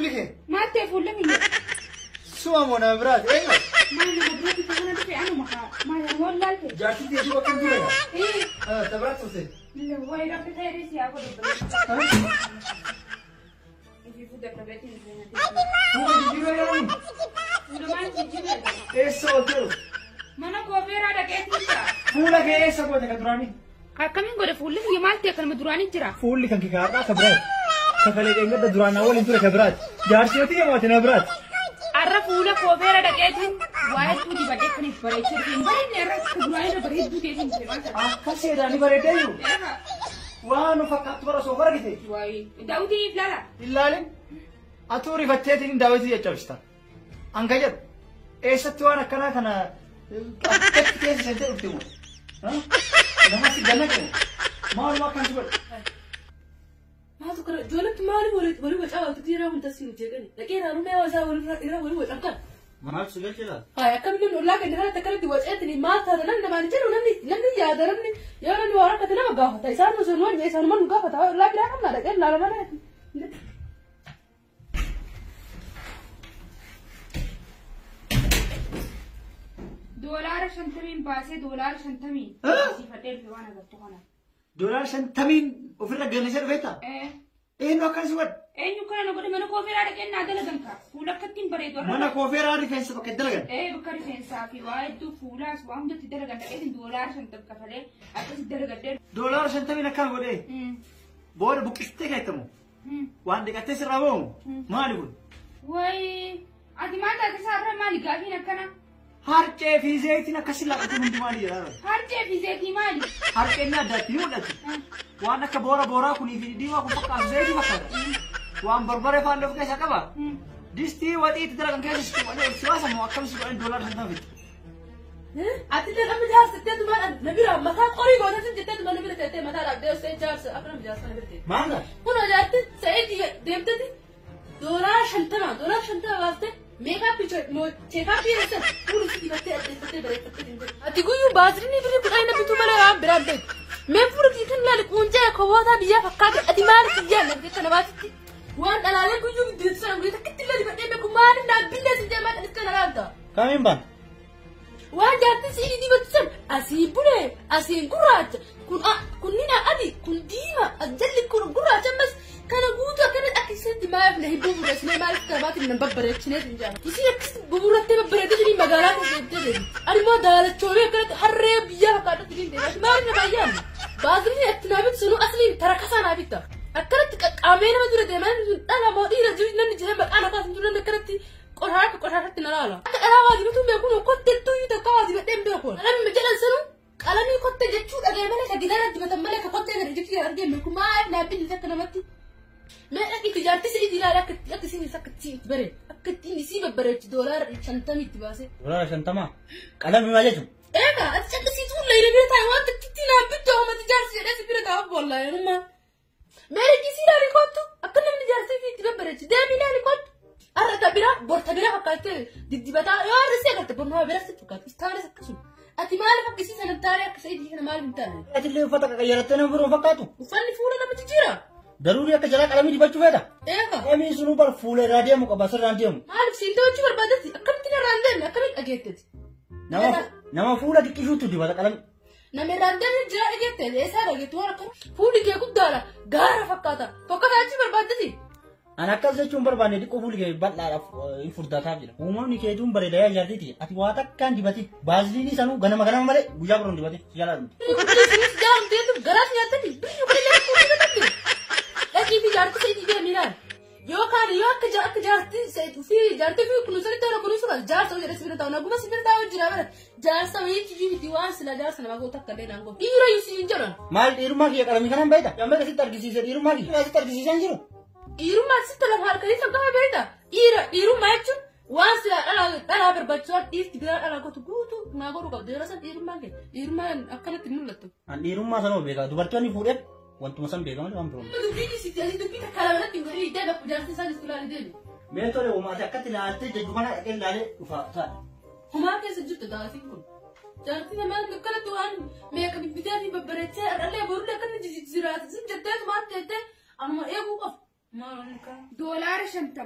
Fuulli kee? Maal ta'e fuulli kiyya? Suma moo nama biraati? Eenyu? Maal nama biraati kana dhufe anuma haa. Maal nama wallaalte? Jaartii teessoo bakka hin ture. Ta biraatti turte. Wayi rabbi khayrii si haa godhu. Ifiifuu dadhabeetiin hin Fuula jijjiiruu eegaluun? Fuula maal jijjiiruu? Eessa oolteeru? Mana koofeeraa dhaqeetiin jira. Fuula kee eessa goote kan duraanii? Akkamiin godhe fuulli kiyya maal ta'e kanuma duraanii jira? Fuulli kan kee kaadhaa ka biraati. Sagalee dheengadda duraan naa waliin ture ka biraati. Jaarsi yoo ta'e maati na biraati. Arra fuula koofeera dhaqeetiin waa hedduu dibadhee kan itti bareechee dhufe. Hin bareedne arra akka duraanii irra bareedduu ta'eetiin dhufe maal ta'e? Akkas seedaan bareeddee jiru. Waan nu fakkaattu bara osoo argite. Wayi daawwitii ilaala. Ilaalin atuu rifatteetiin daawwitii caccabsita. An ka jedhu eessatti waan akkanaa kana akkatti keessa seentee dhufte moo? Nama si ganna qabu. Maaluma akkan si godhe? Maaltu kana ijoolletti maaliif walii wacaa walti yeroo hunda si jeeqani? Dhaqee ilaaluu mee isaa walirra walii wacan kan? Maaltu si galchee laata? Hayi akkamitti namni ollaa keenya kanatti akkanatti waceettini maal taata namni namaan jedhu namni namni yaada namni yoo namni waa rakkate nama gaafata isaan osoo nu wajjin isaanuma nu gaafata ollaa biraa qabna dhaqee ilaala malee. Doolaara 50 baasee doolaara 50 siifadhee dhufe waan agartu kana. Doolaara 50 ofirra galchee dhufeetta? Eenyu akkan si godhe? Eenyu kana na godhe mana koofeeraa dhaqee naa dalagan kaa. Fuula akkattiin bareedu arra. Mana koofeeraa rifeensa bakka itti dalagan? Ee bakka rifeensaa fi waa hedduu fuulaas waa hundatti dalagan dhaqeetiin doolaara 50 kafalee akkasitti dalagadhee. Doolaara 50 akkana godhee? Booda buqqistee keettamu? Waan dhiqattee sirraa ba'u? Maali kun? Wayi ati maal taate isaarra maali gaafiin akkana? Harcee fi zayitiin akkasii laaqatu hundi maali jedhaa? Harcee fi zayitii maali? Harceen addaatti ni mul'atti. Waan akka boora booraa kunii fi diimaa kun fakkaatu zayitii fakkaata. Waan barbaree faan of keessaa qaba. Distii waxii itti dalagan keessa si tuqanii si baasamu akkam si godhan doolaara 50 fitti. Ati illee namni jaarsa jettee tuma na bira mataa qorii gootee jettee tuma na bira teettee mataa dhaabdee osoo jaarsa akka nama jaarsa na bira teettee. Maal? Kun jaarti sa'eetii deemteeti doolaara 50 doolaara 50 baaftee meekaappii cheekaappii eessa fuula isii dibattee addeeffattee bareeffattee deemte. Ati guyyuu baasiriinii birrii 10 na bituu malee waan biraan beektu. Mee fuula kee kan ilaali quncee koboota biyyaa fakkaate ati maaliif iyyaa namni akka namaatitti waan dhalaalee guyyuu biddeessu sana guyyaa takkitti illee dibadhee beeku maaliif naa billee sin jee maal kan alaalta. Kamiin baana? Waan jaartii si'ii dibatu san asii bulee asiin gurraacha kun kunniin adii kun diimaa as jalli kun gurraacha ammas kana guutuu akkana akka isitti maaliif na hin buburreessine maaliif kanamaatiin na babbareechinee hin jaalu. Isiin akkasitti buburrattee babbareeddee jirii magaalaa keessa deemtee deemti. Ani immoo daalachoomee akkanatti harree biyyaa fakkaadhatti niin deema. Maaliif na baay'aamne? Baasiliin itti naa bitu sunuu asliin tarakasaa naa bitta. Akkanatti qaqqaamee nama dura deemaa dhala moo dhiira jiru namni jedhee maqaa na kaasu namni akkanatti qoshaaraa akka qoshaaraatti na laala. Akka dhalaa waa dibatu beeku kottettuu iyyuu takka waa dibadhee hin beeku. Qalamii jedhan sanuu qalamii kottee jechuu dhagee malee ka gidaara dibatan malee ka kottee gadi jechuu argee hin beeku maaliif naa binni akka namatti. Mee dhaqi jaartii si'ii ilaali akka akka isiin akka itti bareedu akka ittiin isii babbareechu doolaara 50 itti baasee. Doolaara 50 qalamii maal jechuun? Egaa ati caqasiituu layla bira taa'e waan takkitti naan bittu ahumatti jaarsi jedhee si bira taa'u bollaa yerummaa. Mee dhaqi isii ilaali kottu akka namni jaartii fi itti babbareechu deemii ilaali kottu. Arra ta bira borta bira fakkaattee diddibataa yoo arra si agarte bornaa bira si fakkaatu istaanis akkasuma. Ati maaliif akka isii sana taane akka sa'idii kana maaliif hin taane? Ati illee uffata qaqayyarattee nama biroo fakkaatu? Uffanni fuula nama jijjiira. Daruurii akka jalaa qalamii dibachuu feeta? Eega. Qalamii sunuu bar fuula irraa deemu qaba asirraan deemu. Maaliif siin ta'uu barbaadetti akkamitti irraa hin deemne akkamitti dhageetteti? Nama fuula xiqqishuutu dibata qalamii. Nama irraa hin deemne jira dhageette eessaa dhageettu waan akkana fuulli kee guddaadha gaara fakkaata tokko ta'achuu barbaadetti. Ani akkas jechuun barbaanne xiqqoo fuulli kee bal'aadhaaf hin furdataaf jira. Uumamni keetuun bareeda yaa jaartiiti. Ati waa takkaan dibati. Baaziliinii sanuu ganama ganama malee guyyaa biroo hin dibati. Si jalaa dhumti. Kunis jaalamteetu garaas nyaatanii biyyi kun illee kunis dhaqii fi jaartii sa'idii deemii ilaali. Yookaan yoo akka akka jaartii sa'id fi jaartii fi kunuunsanii ta'u kunuunsu qaba jaarsa hojii jedhee si bira taa'u naguma si bira taa'u jira bara jaarsa wayii kiyyuu miti waan sila jaarsa nama gootu akka illee naan gootu. Dhiira iyyuu si hin jedhan. Maal dhiirummaa kiyya qalamii kanaan beekta? Amma sitti argisiise dhiirummaa kiyya sitti argisiisee hin jiru. Dhiirummaa sitti lafa harkanii kan qaba beekta. Dhiira dhiirummaa jechuun waan sila dhalaa dhalaa barbaachisu waan dhiirti biraa dhalaa gootu guutuu naa godhuu qabda yeroo san dhiirummaan kee dhiirummaan akkanatti hin mul'attu. An dhiirummaa sanuma beeka. Dubartoonni fuudheef wantuma san beeka malee waan biroo. Dubbiin isitti asii dubbii takka lamalatti hin godhin hiddee bakka jaartii isaa jirtu ilaali deemi. Mee tole uumaati akkatti ilaaltee jajju kana dhaqee ilaalee dhufa ta'a. Homaa keessa jirtu daasiin kun. Jaartii namaa akkanatti waan meeqa bibbitee fi babbareechee har'allee borullee akkanatti jiraatu sin jettee maal teettee amma eeguu qofa. Doolaara 50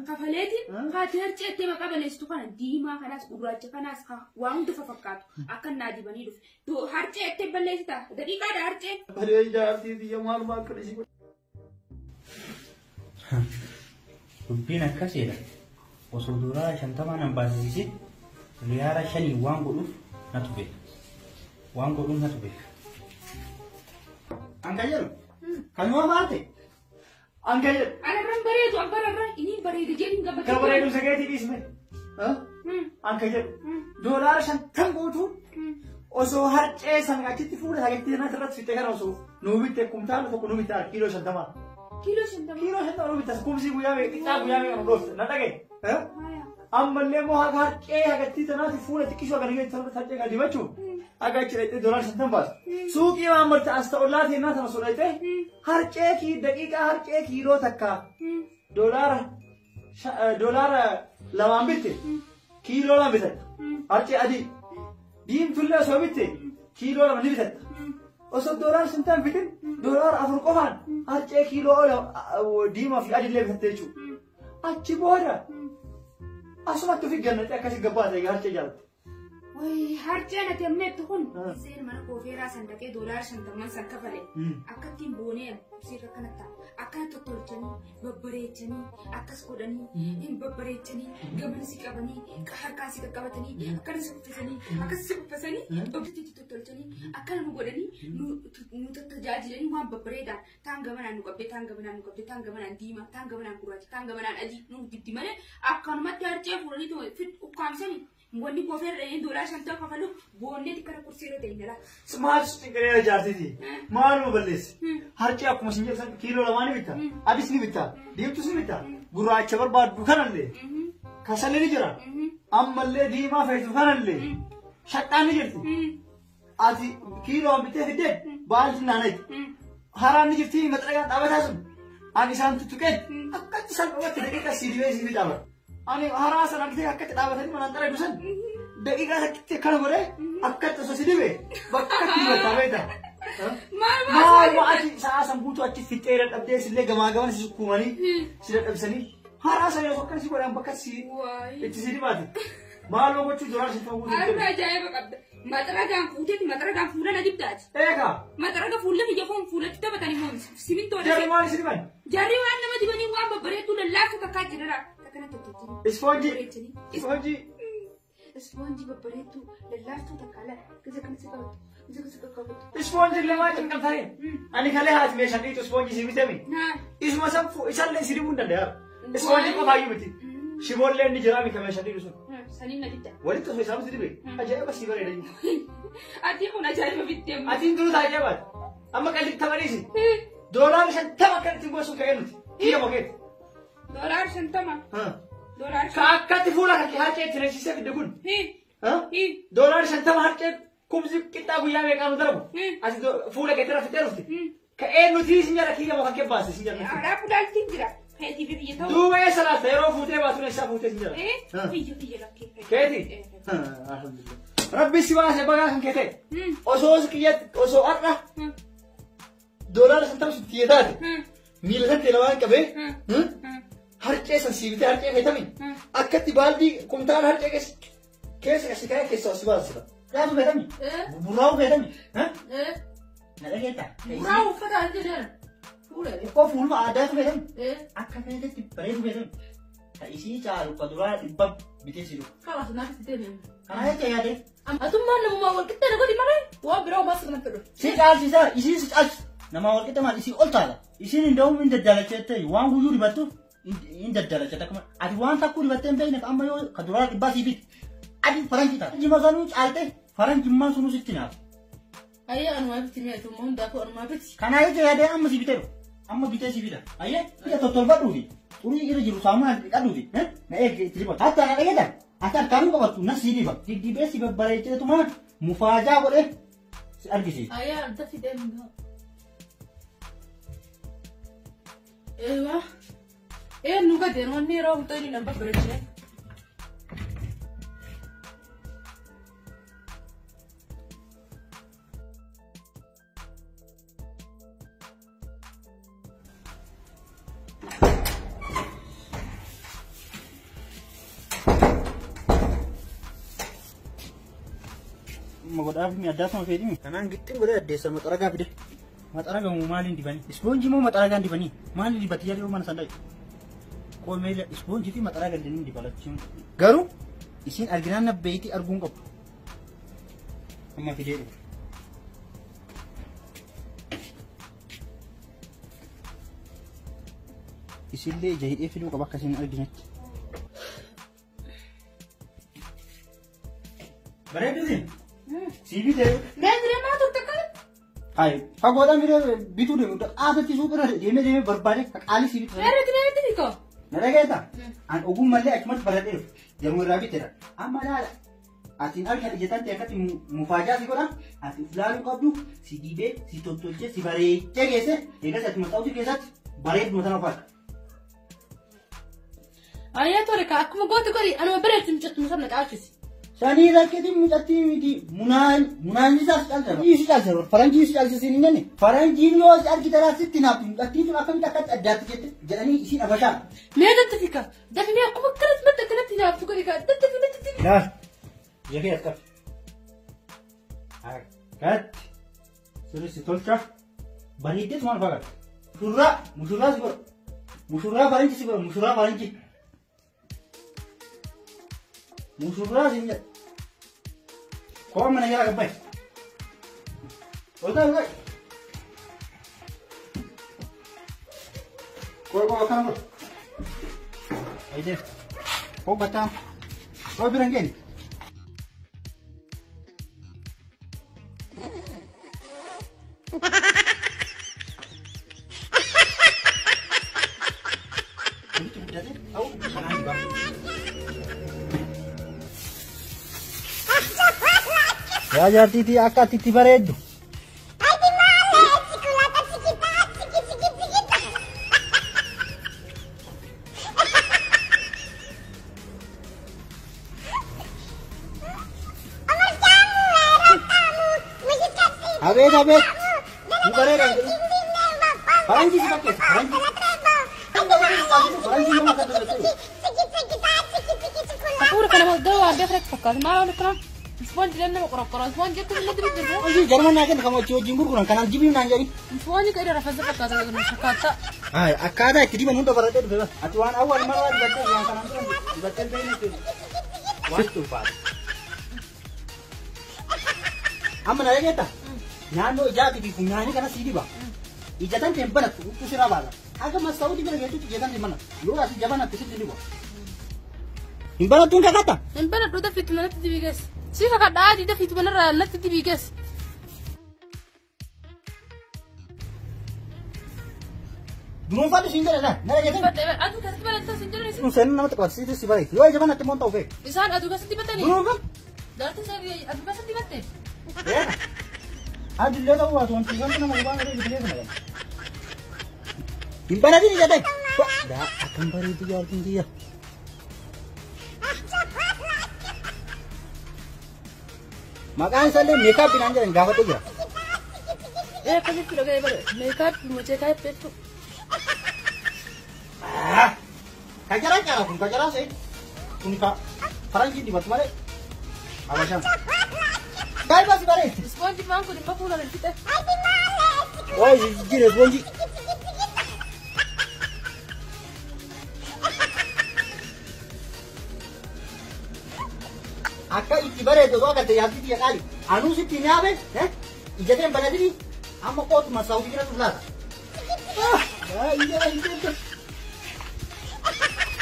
kafaleetiin haati harceettee maqaa balleessitu kana diimaa kanaas gurraacha kanaas waan hunda fakkaatu akka naa dibanii dhufe. Harceettee balleessita daqiiqaadha harceen. Baree jaartii biyya maaluma akka dhisi. Dubbiin akkasiidha. Osoo doolaara 50 nan baasisiisin riyaala 5 waan godhuuf natu beeka. Waan godhuuf natu beeka. An kan jedhu kanuma maal ta'e? An kan jedhu. Anarran bareedu an bararra inni bareedu jedhin gabbatu. Kan bareedu sageetii dhiisme. An kan jedhu doolaara 50 guutuu osoo harcee sana achitti fuula sageetii irratti fixee kana osoo nuu bitte kumtaala tokko nuu bitte kiiloo 50. Kiiloo 50. Kiiloo 50 nuu bitte kumsii guyyaa meeqa xiqqaa guyyaa meeqa nu dhoofte na dhagaye. Ammallee immoo haga harcee hagattii tanaati fuula xiqqishoo kana geessu harcee kana dibachuuf haga achi dhaqxee doolaara 50 baasa. Suuqii waan marte as ta'ollaa teennaa tana osoo dhaqxee harcee kii daqiiqaa harcee kiiloo takka doolaara 2 bitte kiiloo 2 bitatta. Harcee adii diimtullee osoo bitte kiiloo 2 ni bitatta. Osoo doolaara 50 bitin doolaara 4 qofaan harcee kiiloo diimaa fi adiillee bitatte jechuudha. Achi booda asumatti ofii gannatee akkasii gabbaate egaa harcee jaalatte. Wayi harceen ati amneettu kun seen mana koofeeraa san dhaqee doolaara 50 san kafale akkattiin boonee sirra kanatti akkana tottolchanii babbareechanii akkas godhanii hin babbareechanii gamana si qabanii harkaa si qaqqabatanii akkana si uffisanii akkas si uffisanii ofitti tottolchanii akkana nu godhanii nu tajaajilanii waan babbareedaan taan gamanaan nu qabdee taan gamanaan nu qabdee taan gamanaan diimaa taan gamanaan gurraacha taan gamanaan adii nu dibdi malee akkanumatti harcee fuudhanii ukkaamsanii. Wanni koofeerra inni doolaara 50 kafalu boonnee xiqqara kursii irra ta'e jala. Maal xiqqaree jaartiti? Maaluma balleessi? Harcee akkuma isin jedhan kiiloo 2 ni bitta. Adis ni bitta. Diimtus ni bitta. Gurraacha barbaaddu kanallee. Kasallee ni jira. Ammallee diimaa feetu kanallee. Shaxxaan ni jirti. Ati kiiloo bittee fiddee baalti naanneeti. Haraan ni jirti maxxanaan dhaabataa sun. Ani isaan tuttuqeen akkatti salphumatti daqiiqa siidibee siidibee dhaabata. Ani haraa sana argitee akkatti dhaabatanii manaan xara dusan daqiiqaa sakkitti akkana godhee akkatti osoo si dibe bakka akkatti dibataa beekta. Maaluma ati sa'a san guutuu achi fixee dadhabdee sillee gamaa gaman si sukkuumanii si dadhabsanii haraa sana osoo akkana si godhan bakka si itti si dibaate. Maaluma gochuu doolaara 50 guutuu. Harka ajaa'iba qabda. Maxaragaan fuuteeti maxaragaan fuula na dibdaati. Eegaa. Maxaraga fuula biyya foon fuulatti taphatanii moon simintoo. Jarri maal si diban? Jarri waan nama dibanii waan babbareedduu lallaaftu takkaa jirara. Ispoonjii. Ispoonjii. Ispoonjii babbareedduu lallaaftuu takka ala gisa kan si qabatu gisa kan si qaqqabatu. Ispoonjii lamaa cinqamtanii. Ani kalee haati meeshaan dhiitu ispoonjii si bitami. Isuma san isallee si dibuu hin danda'a. Ispoonjii qofaayyuu miti. Shiboollee inni jira miti meeshaan dhiitu sun. Saniin na didda. Walitti osoo isaan si dibe ajaa'iba si bareeda jiru. Ati kun ajaa'iba bittee. Atiin duruu ajaa'ibaati. Amma qalli taphaniisi. Doolaara 50 akka ittiin gosuun ka'ee nuti. Kiyya mokeeti. Doolaara 50. Doolaara. Ka akkatti fuula kan harcee itti reessisee fidde kun. Doolaara 50 harcee kumsi qixxaa guyyaa meeqaa nu darbu. Asi fuula keetti raffitee dhufte. Ka'ee nuti sin jala kiyya mokan kee baase sin jala. Alaa fuudhaaltiin jira. Keetii fi biyya ta'u. Duuba eessa laalta yeroo fuutee baasuun eessaa fuutee sin jala. Biyya biyya lakkee. Keeti. Rabbi si baase bagaa kan kee ta'e. Osoo kiyyatti osoo har'a doolaara 50 sun xiyye taate. Miila satti lamaan qabee. Harcee san sii bitee harcee feetami. Akkatti baaldii kumtaala harcee keessa kasi kaa'ee keessaa si baasisa. Gaafa feetami. Burraa'uu feetami. Na dhageetta. Burraa'uu uffata an jedhan. Fuula. Xiqqoo fuuluma aadaatu feetami. Akka feetetti bareedu feetami. Ta isii caalu ka duraa 100 bitee si dhufu. Kalaas naaf itti deebi'e. Kana jecha yaade. Atummaan namumaa wal qixxee na godhi malee waan biraa homaa sirna fedhu. Si caalchisaa isii si caalchisa. Namaa wal qixxe maal isii ol taala. Isiin hin da'uun hin daddaalachee waan guyyuu dibattuuf hin daddaalachee akkuma ati waan takkuu dibattee hin beekne amma yoo ka duraa 100 sii bite ati faranjii taata. Jima sanuu caalte faranjimmaan sunuu sitti naafa. Ayyee anumaa biti mi'a tummaa hundaafuu anumaa biti. Kanaa jecha yaadee amma si biteeru. Amma bitee si bita. Ayyee bita tottolfadhuufi xurii irra jiru saamunaan dhiqadhuufi na eegi itti dibatu. Hatta na dhageetan ati harkaan qabattu na sii diba. Diddibee si babbareecheetuma mufaajaa godhee si argisiisa. Ayyee adda fidee Ewa. Nu gadi wanni yeroo hundaa inni nama babbareechee. Magodhaaf mi addaatuma fedhimi. Kanaan gixxin godhee addeessa maxaragaa fide. Maxaraga moo maaliin dibanii? Ispoonjii moo maxaragaan dibanii? Maaliin dibati yeroo mana san dhaqe? Qoomee ispoonjii fi maxaraga illee dibalachuun. Garuu isiin arginaan nabbeeyitii arguun qabdu. Amma fidee dhufu. Isillee ija hidhee fiduu qaba akka isin arginetti. Bareeduutiin? Sii bitee? Mee diree maa turte akkana? Hai, fagoodhaan biree bituu deemu. Qaasatti suuqirra deemee deemee barbaade qaalii sii bitu. Meerra diree itti bikoo? Na dhageetta? An ogummallee achumatti baradhee dhufe. Yeroo irraa biteera. Amma laala. Atiin arga ija tante akkatti mufaajaa si godha. Ati uf laaluu qabdu si dibee, si tottolchee, si bareechee geesse. Eegas ati maxxansu keessatti bareeduma sana of arga. Ayyaa tole ka akkuma goote godhi anuma bareetti mucattu sana caalchisi. Sanii rakkeetiin mucattii miti munaan isaas caalcha. Isi caalcha faranjii isi caalcha siin hin jenne. Faranjiin yoo si argite sitti naafti mucattiin sun akkamitti akkatti addaatti jette jedhanii isiin abashaa. Mee datti fika dafnee akkuma akkanatti madda akkanatti naaftu godhi ka datti fi datti fi. Laal ija kee as qabi. Akkatti sirri si tolcha bareeddee maal fakkaata. Mushurraa mushurraa si godha. Mushurraa faranjii si godha mushurraa faranjii. Mushurraa siin jedha. Koo mana jala gabbaye. Ol ta'a ol ta'a. Koo koo akkana godhu. Ayideef. Koo battaam. Koo bira hin geenye. Walitti guddate ta'u kanaan dibaa. Yaa jaartiitii akka ati itti bareeddu. Abeet abeet. Ni bareeda. Faranjii si fakkeessa faranjii. Faranjii nama akka dubbatu. Hafuura kana gara waan beekretti fakkaata maal waan akkana ispoonjii nama qoraqora ispoonjii akka inni dibi jiru. Hojii jarman naa kenna kan hojii wajjin gurguran kanaaf jibii naan jedhi. Ispoonjii kan irra rafasa fakkaata fakkaata. Hai akkaataa itti diban hunda baradhee dhufe ati waan awwaal marraa dibattee waan kanaan dura dibattee beekne waan ulfaata. Amma na dhageetta? Naannoo ijaatii fi funyaanii kana sii diba. Ija tan ta'e banattu huccuu sirraa baasa. Akka mastaawutii bira geessutti ija tan ta'e banattu. Yoo ati ija banattu sitti diba. Hin banattu hin kakatta? Hin banadhu dafiitu manatti dibii geesse. Si kakadhaa adii dafiitu manarraa natti dibii geesse. Dunuunfadhu siin jedhe na dhageetta? Aduu keessatti banatta siin jedhan isin. Kun seenuu namatti qabata siitu si bareechi. Yoo ija banatte immoo hin ta'u fe'e. Isaan aduu keessatti batanii. Dunuunfadhu. Jaartiin isaa aduu keessatti batte. Adillee ta'uu baatu wanti wanti nama gubaa malee biqilee sana gala. Hin banatin ija ta'e. Daa akkam bareeddu jaartiin kiyya. Maqaan isaallee meekaappii naan jedhan gaafadhee jira. Ee akkasitti dhaga'ee bare meekaappii mocee kaayee jechuudha. Kajaraa caala kun kajaraa se'e. Kun ka faranjiin dibatu malee. Habashaan. Kaayibaa si bareetti. Ispoonjii maan kun immoo fuula fixe. Waay jijjiire ispoonjii. Akka itti bareedu osoo agarte yaabbii biyya qaali. Anuu sitti hin yaabe ija ta'e hin banatini amma kootu masaawutii bira dhufu laata.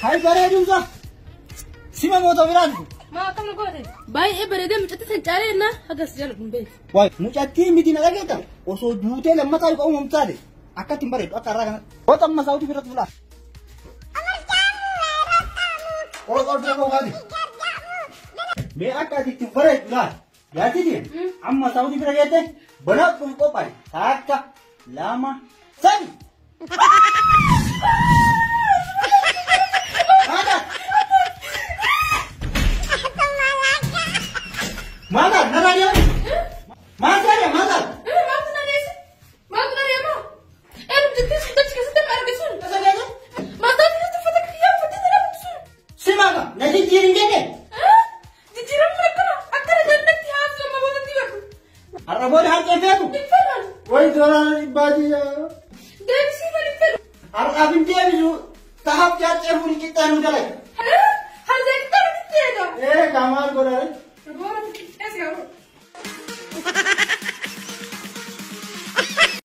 Hai bareedumsa. Sima moota biraan dhufu. Maa akkam goote? Baay'ee bareedee mucattii san caalee na hagas jala kun beeku. Waay mucattiin miti na dhageetta osoo duutee lammataa yoo uumamu taate akka ittiin bareedu akka har'aa kanatti. Kootu amma masaawutii bira dhufu laata. Kootu ol bira kookaati. Mee akka ati ittiin bareedu laata. Yaatiti amma saawutii bira geette banaa dhufu qophaa'e. Takka lama sadi. Maata. Maata narraa deemi. Maata maata. Maaltu na deesse? Maaltu na deema? Ee mucattiin sun dachi keessatti amma arge sun. Maataa keessatti uffata kiyyaa uffattee sana bittu sun. Si maata na jijjiirin jette. Jijjiiramni akkana akkana jannatti haaftu amma boodatti bara. Har'a booda harcee feetu. Hin fedhan. Wayi $100ti. Deebisii malee hin fedhu. Har'aaf hin deebisu. Tahaaf jaarcee furii qixxaa nu dalaga. Harcee qixxaa nutti eega. Ee kamaal godhare.